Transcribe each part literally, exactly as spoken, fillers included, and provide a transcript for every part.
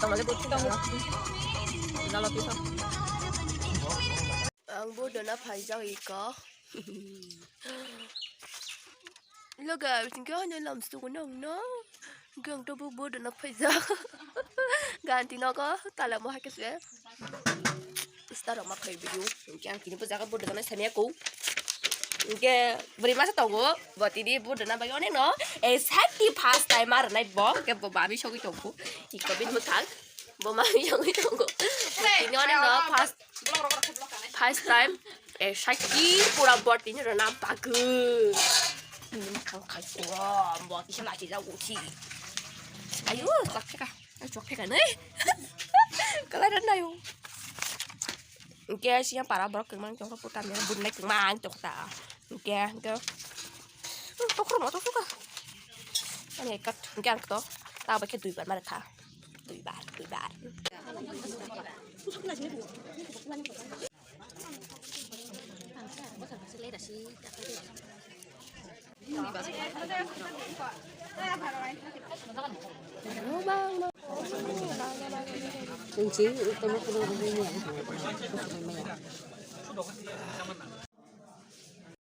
Ang bo dona phaijak iko. Loga, tingke hanya lam suku nang no. Gang to bo bo dona phaijak. Ganti nogo tala mo hakese. Star ma phai video. Hingke ang tini bo jaga bo dona samya ko. Hingke bwrwi masa tongo. Bo tini bo dona bai onek no. E safety first time ar nai bo. Ke bo mami sogwi tongo. Iko bin mo thang. Bo mami sogwi tongo. Bo tini onek no first First time, eh, saki pura bot ini rona bagus. Ini kang kai pura bot ini lagi jauh uci. Ayo, tak peka. Ayo, cok peka nih. Kalau ada nayo. Oke, siang para borok kemang cok putar ya, bun naik kemang cok ta. Oke, oke. Hmm, tokro motor suka. Ani kat, oke, ang to. Ta pakai dui bar mara ta. Dui bar, dui bar.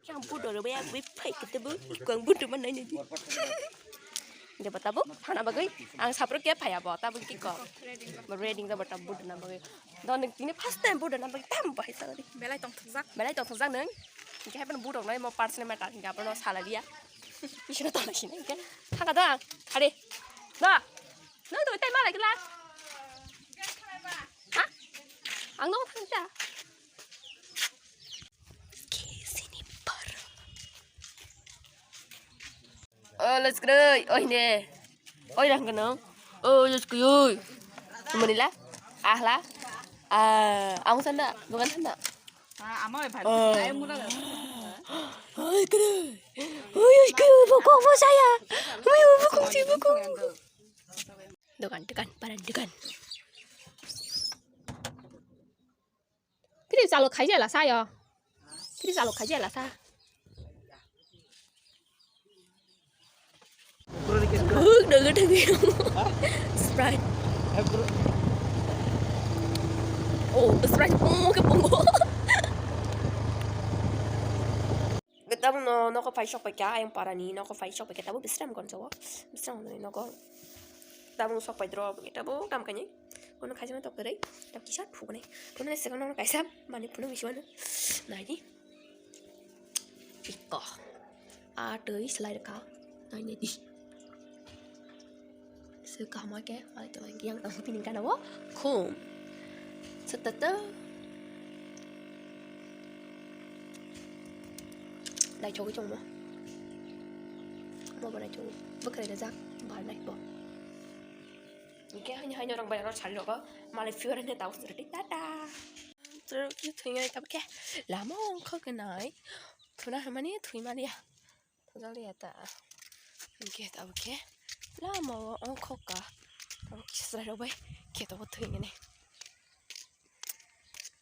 Yang budo rw yang wi phai kete bu ikong budo man nai nai. Jabo tabuk thana bagwi ang sapro ke phaya bo tabuk ki ko. Reading jabo tabuk budo na bagwi. Don tini first time budo na bagwi tam bo hai salari. Belai tong thokjak. Belai tong thokjak nang. Ke hapen budo nai mo personal matter hingga bono salari ya. Isina to nai sinai ke. Thaka da. Hade. Da. Nang to tai malai kala. Ha? Ang no thang ta. Oh, let's go. Oi ne. Oi rang kano. Oh, let's go. Oi. Manila. Ahla. Ah, ang sana. Bukan sana. Ah, ama oi bhai. Oh. Ai mura. Oi kro. Oi, oi kro. Bokong bo saya. Oi, bokong si bokong. Dokan, dokan, paran dokan. Kiri chalo khaijela sa yo. Kiri chalo khaijela sa. Buk daga daga. Sprite. Oh, Sprite. Oh, ke pongo. Tabuk no noko phai sok paikha, ayang parani noko phai sok paikha, tabuk bisram gonjo o, bisram gonjoni noko. Tabuk sok pai dro, tabuk tam kani, kono khaisa tok kwrwi, tab kisa thuknai, kono swkang no kaisa mani phunuk bisi mano, naidi, iko, a twi slai rwkha, naidi. Se kaham khe, ai to yang tang pini kana o khum. Setete. Naithogwi tongmo. Mo bo naithogwi. Bwkhwrai rwjak, bar nai bo. Hingke haino haino rang bai aro sari rogo. Malai pure ne tau sari tata. Tro ki thwingai tabuk khe. Lama ongkha khe nai. Thuna hwnmani thwi maliya. Thajak liya ta. Hingke tabuk khe lama o ongkhok ka. Tabuk khe chwrai rok bai khe tabuk thwingani.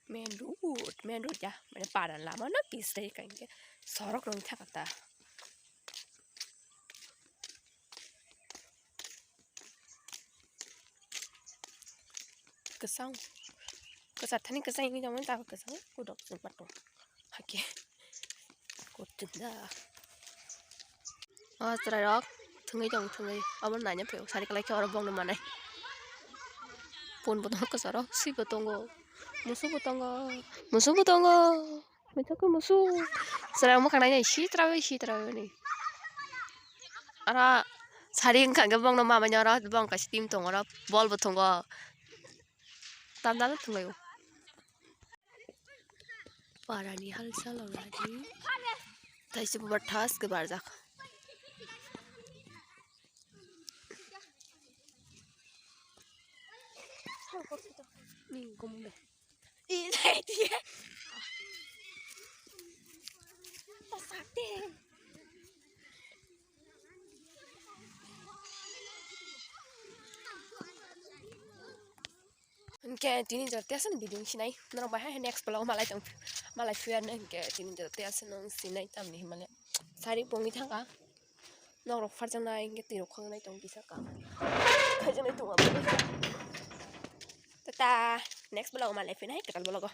Main road, main road ya. Mane paran lama no pisai ka hingke sorok rok thaka ta. Kwchang. Kwchar thani kwchang wngwi tongmani, tabuk kwchang. Kodok chwng pato. Hakhe. Kochwng da. O chwrairok thwngwi tong, thwngwi. Obo naina phai sari kwlai khe oro bongni manai. Pun bo tongo kwcharo, swi bo tongo. Musuk bo tongo. Musuk bo tongo. Mithakhe musuk. Chwrai mwkhang nainai sitraui sitraui ni. Oro sari wngkha hwnkhe bongno mamani oro bong kaisa team tongo oro bol bo tongo. Tamdalo thwnglaio. Parani halsalo rani. Taisi bubar thas khe barjak. Ni gombe. Ih, dai dia. Pasate. Hingke tini jora tei aswk video wng sinai. Norok bai hai next vlog malai tong, malai phuya no hingke tini jora tei aswk no wng sinai tamni hinmale sari pungwi thangkha. Norok pharjaknai hingke twi rok khongnai tong kisa ka. Khaijaknai tong abo. ta next vlog o malai phinai kwtal vlog o.